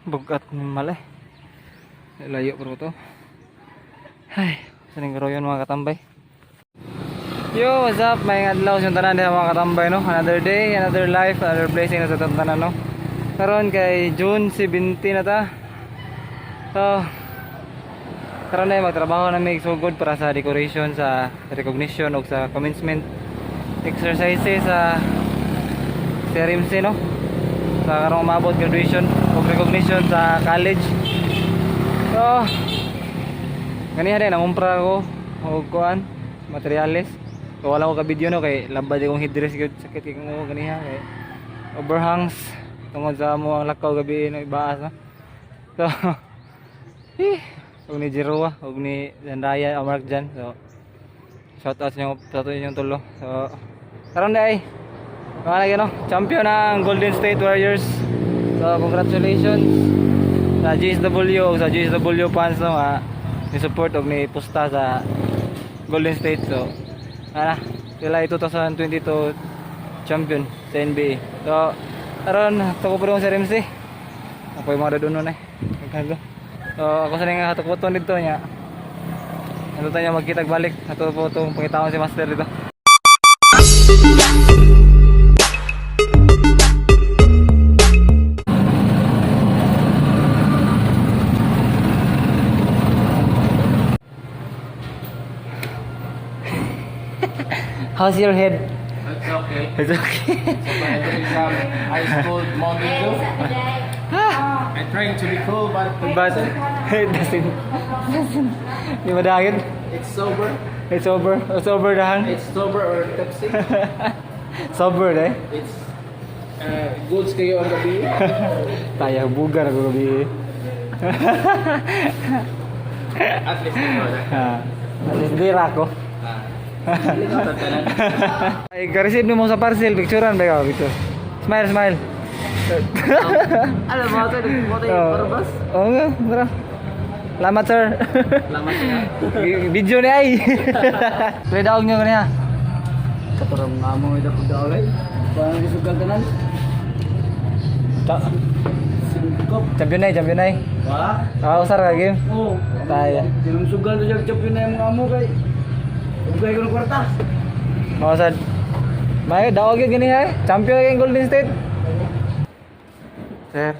Bugat ni malay. Layo pero to. Ay, sa ning karoyon, mga katambay. Yo, what's up? May adlaw sa tanan diha, mga katambay, no. Another day, another life, another blessing na sa atong tanan, no. Karon kay June 17 na ta. So, karon na magtrabaho na may sugod para sa decoration sa recognition o sa commencement exercises sa CRMC, no. Sa karong umabot graduation o recognition sa college. So, ganiha din nangumpra ko og kuan materials. So wala ko ka video, no, kay labad akong headdress gyud, sakit kay ko ganiha kay overhangs tungod sa amo ang lakaw gabi, no, ibaas, no. So eh, og ni Jeroa og ni Zandaya Amark dyan. So shout out sa inyo, sa ato inyong tulo. So karon day mga lagi, no, champion ng Golden State Warriors. So congratulations sa GSW o sa GSW fans, no, nga ni support og ni pusta sa Golden State. So ana sila ay 2022 champion sa NBA. So aron tuko pa sa RMC. Ako yung mga dadunon eh. Nagkago. So ako sa nga hatok dito niya. Ano tayo magkita balik. Ato po itong pangitaon si Master dito. How's your head? It's okay. It's okay. So I drink some ice cold Mountain Dew. I'm trying to be cool, but But it doesn't. Di ba dahil? It's sober. It's over. It's over dahang. It's sober or tipsy. Sober eh. It's goods kayo ang gabi. Tayo bugar ako gabi. At least ikaw na. Ah, at least di ra ako. Ah. Hindi ka tatanan. Ay, ka-receive mo sa parcel, picturean ba ikaw? Picture. Smile, smile. Alam mo ito, mo ito Oo. parbas. Oo nga, tara. Salamat, sir. Salamat siya. Video ni ay. Play daog nyo kaniya. Katurang nga mo ito kung daw ay. Parang isugal tanan. Singkop. Champion na, champion na. Wa? Nakakausar ka game. Oo. Tayo. Sinong sugal to siya champion na yung mga amo kay. Ugay ko ng kwarta. Mga sad. May daog yun gini ay. Champion yung Golden State. Sir.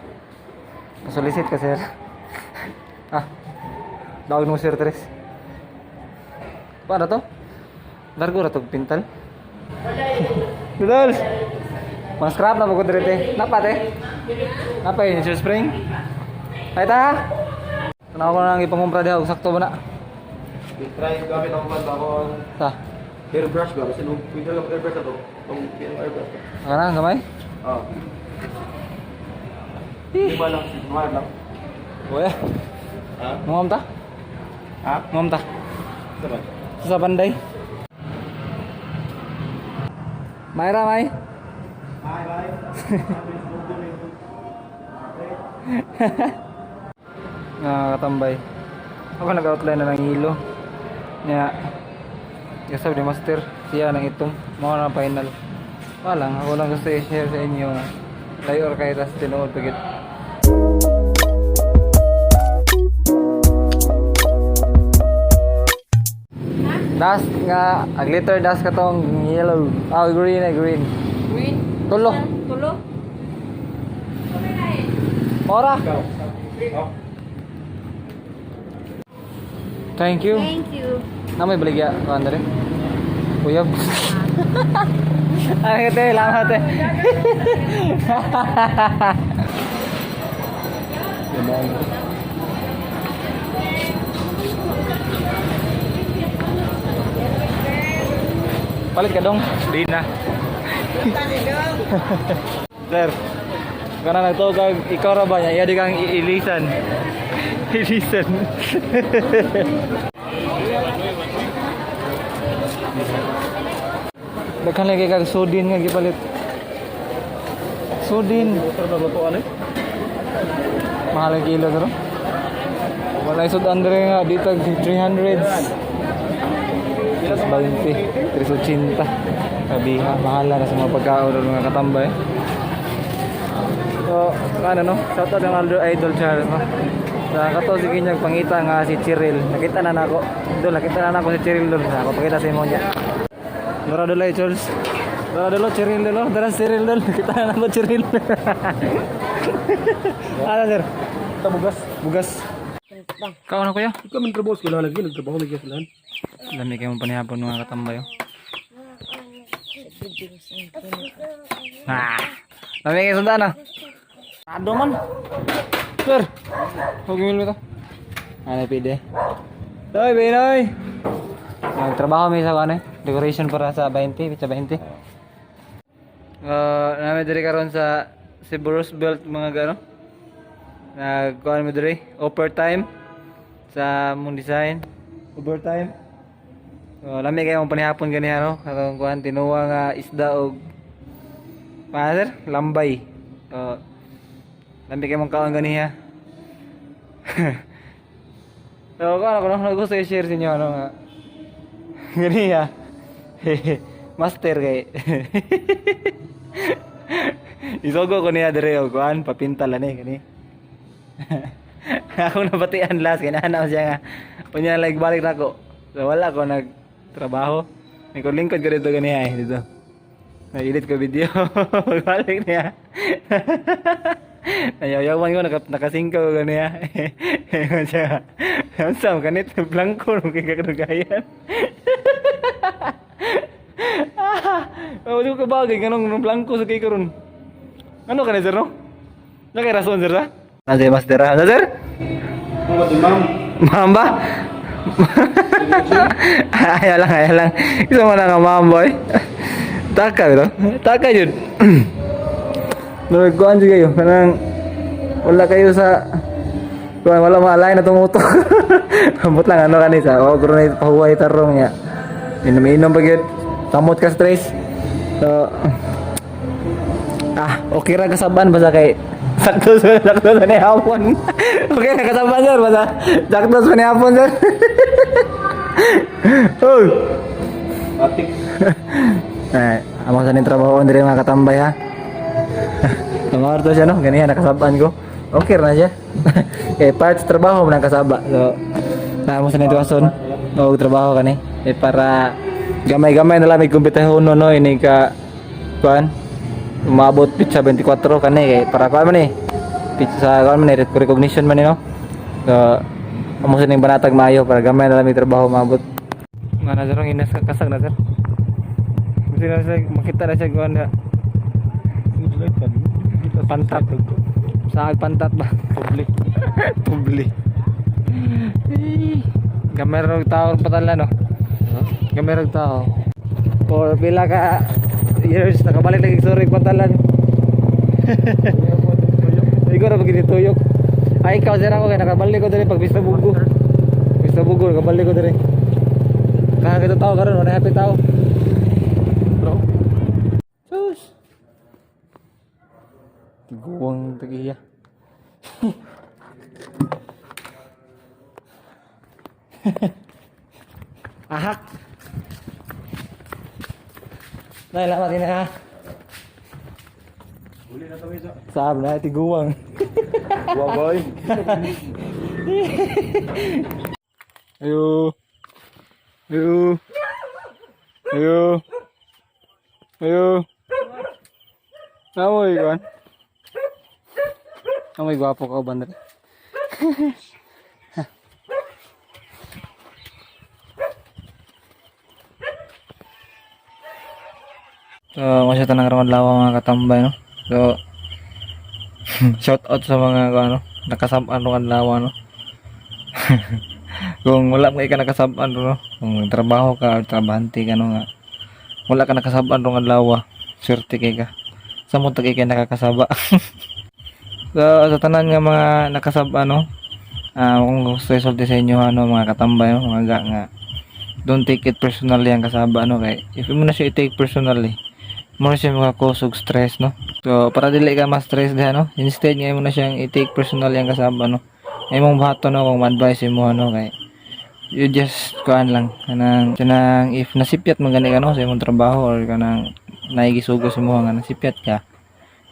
Pasolicit ka, sir. Ah. Daog mo, sir Tres. Paano to? Largo ra to pintal. Dudol. Mga scrap na mo ko dire te. Napa te? Napa yun, sir spring? Ay ta. Tanaw ko na lang ipangumpra diha og sakto ba na. Try gamit ako ba ako Ta. airbrush ba kasi nung pwede lang airbrush na to. Itong airbrush to. Kana gamay? Oo. Di ba lang? Mahal lang. Wala. Ha? Ngom ta? Ha? Ngom ta. Sabay. Sa Panday. May ra may. Bye bye. Nga katambay. Ako nag-outline na ng hilo. Nya. Kasab ni master siya nang itom. Mao na final. Wala lang, ako lang gusto i-share sa inyo. Layo or kahit tas tinuod pagit. Dust nga, a glitter dust katong yellow. Ah, green eh, green. Green. Tulo. Tulo. Ora. Thank you. Thank you. Na may baligya kuan dere. Uyab. Ay, te, salamat te. Goodbye. Palit ka dong? Di na. Sir, kana nagtuo kag ikaw ra ba niya? Iya di kang iilisan. Ilisan. Daghan lagi kag sudin nga gipalit. Sudin. Mahal ang kilo pero. Wala sud andre nga dito 300. 20, 380. Kabiha, mahal na sa mga pagkaon ng mga katambay. So, Ano no? Shout out ang Idol Idol Charles no. Sa kato si kinyag pangita nga si Cheryl. Nakita na nako. Dol, nakita na nako si Cheryl dol. Ako pakita sa imo niya. Dora dol ay Charles. Dora dol Cheryl dol. Dara Cheryl dol. Nakita na nako Cheryl. Ano, sir? Ito bugas. Bugas. Kaon na, kuya? Ikaw man trabaho sa lagi nagtrabaho lagi sa. Lami kayo mong panihapon, mga katambay. Oh. Ah, lami kayo sundan ah. Ado man. Sir. Huwag yung ito. Ano pide? Hoy, Binoy. Nagtrabaho may sa ano eh. Decoration para sa 20, pizza 20. Namin diri karon sa Cebu Roosevelt mga gano. Nagkuan mo diri overtime sa mong design. Overtime. So, lami kayo mong panihapon ganiha no. Katong kuan tinuwa nga isda og pa sir, lambay. So, lami kayo mong kaon ganiha. So, kung ano, kung ano gusto i-share sa inyo, ano nga. Ganiha. Master kay. Isugo ko niya dire og kuan papintal ani gani. Ako nabatian last kay naana siya nga. Unya like balik na ko. So wala ko nagtrabaho. Lingkod-lingkod ko dito ganiha eh dito. Nag-edit ko video. Balik niya. Nayayawan ko, nakasingko ko ganiya. Ingon siya. Ang sam, kanit, blanco, nung kikadugayan. Ah, wala ko kabagay, ganong nung blanco sa kay karon. Ano ka na, sir, no? Ano kay rason, sir, ha? Ano, master, ha? Ano, sir? Ma'am. Ma'am ba? Ayaw lang, ayaw lang. Isa mo na nga, ma'am, boy. Taka, bro. Taka yun. Nagkuhan siya kayo. Kanang wala kayo sa kuan, wala maalay na tumutok. Ambot lang ano kani sa o na pahuway tarong niya. Inom-inom pa gyud. Kamot ka stress. So ah, okay ra kasaban basta kay sakto sa ni hapon. Okay ra kasaban, sir, basta sakto sa ni hapon, sir. Oh. Atik. Eh, among sa ning trabaho diri mga katambay ha. Kamar to siya no, ganihan nakasabaan ko. Okay ra na siya. Eh part sa trabaho mo nang kasaba. So, naamo sa ning tuwason. Og trabaho kani. Eh para gamay-gamay na lang may kumpetahon no no ini ka kuan umabot pitsa 24 kani kay para kuan man ni. Pitsa kuan man ni recognition man ni no. So, amo sa ning banatag maayo para gamay na lang may trabaho maabot. Nga na sir, ang inas kasag na sir. Gusto na siya, makita na siya kuan na pantat. Sa pantat ba? Public. Publi. Gamay ra og tao patala no. Gamay ra og tao. For pila ka years nakabalik lagi sa pantalan. Ikaw ra pag tuyok. Ay ikaw sir ako kay nakabalik ko diri pag Bista Bugo. Bista Bugo nakabalik ko diri. Kaya kita tao karon wala happy tao. Bro. Sus. Tiguang tagiya. Ahak. Nay, lamat ina ha. Uli na to isa. Sabi na, tiguang. Wa boy. Ayo. Ayo. Ayo. Ayo. Amoy kan. Amoy gwapo ka bandre. So, masya tanang karong adlaw mga katambay no. So, shout out sa mga ano, nakasab-an rong adlaw no. Kung wala mo ka nakasab-an no, kung trabaho ka or trabahante ka no nga wala ka nakasab-an rong adlaw, swerte kay ka. Sa mo tagay kay nakakasaba. So, sa tanan nga mga nakasab-an no, ah, kung gusto isulti sa inyo ano mga katambay no, mga ga nga don't take it personally ang kasaba no kay if mo na siya i-take personally mo na siya maka-cause og stress no. So para dili ka ma-stress diha no, instead nga mo na siyang i-take personally ang kasaba no. Ay mong buhaton no kung ma-advise mo ano kay you just kuan lang kanang kanang if nasipyat man gani ka no sa imong trabaho or kanang naigisugo sa imo nga nasipyat ka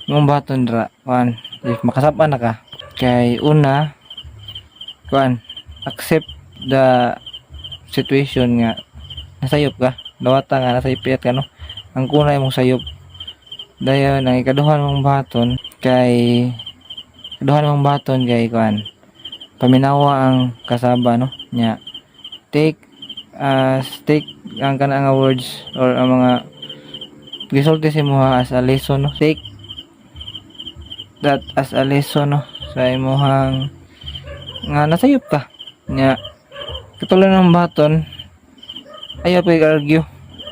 imong buhaton dra kuan. If makasab-an na ka, kay una, kuan, accept the situation nga nasayop ka, dawata nga nasayop ka, no? Ang kunay mong sayop. Dayon ang ikaduha mong buhaton kay kuan, paminawa ang kasaba, no? Nya take ang kanang nga words or ang mga gisulti sa imuha as a lesson, no? Take that as a lesson, no, sa imuhang nga nasayop ka. Nya katulad ng buhaton, ayaw pa argue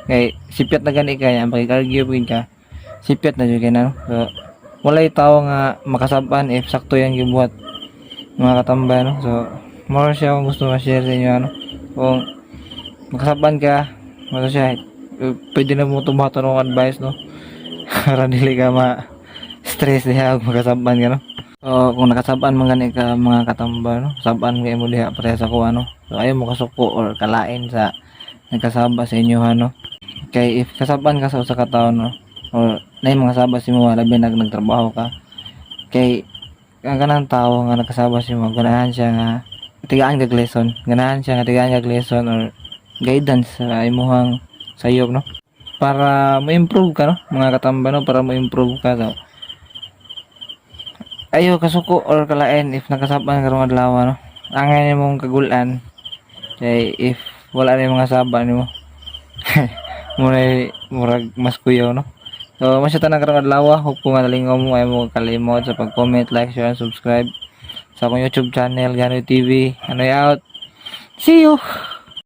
kay sipyat na gani kay ang pag-argue pud ka, sipyat na jud kay na, no? So walay tao nga makasaban if sakto yang gibuhat, mga katambay, no? So more siya kung gusto ma-share sa inyo, ano, kung makasaban ka mo siya, eh, pwede na mo buhaton ng advice, no, para dili ka ma stress diha og makasaban ka, no? So kung nakasaban man gani ka, mga katambay, no, saban kay mo diha pareha sa ko, ano. So ayaw mo kasuko or kalain sa nagkasaba sa inyo, ano, kay if kasaban ka sa usa ka tawo, no, or nay mga saba sa imo, labi nag nagtrabaho ka, kay ang kanang tao nga nagkasaba sa imo, ganahan siya nga tigaan kag lesson, ganahan siya nga tigaan kag lesson or guidance sa imuhang sayop, no, para mo-improve ka, no, mga katambay, no, para mo-improve ka. So ayo kasuko or kalain if nakasaban karong adlaw, no? Angay nimong kagulan kay if wala na yung mga saba nimo mo na, murag mas kuyaw, no? So masya tanan karong adlaw. Hope ko nga nalingaw mo. Ay mo kalimot sa pag-comment, like, share, and subscribe sa akong YouTube channel, Ganoy TV. Anoy out. See you.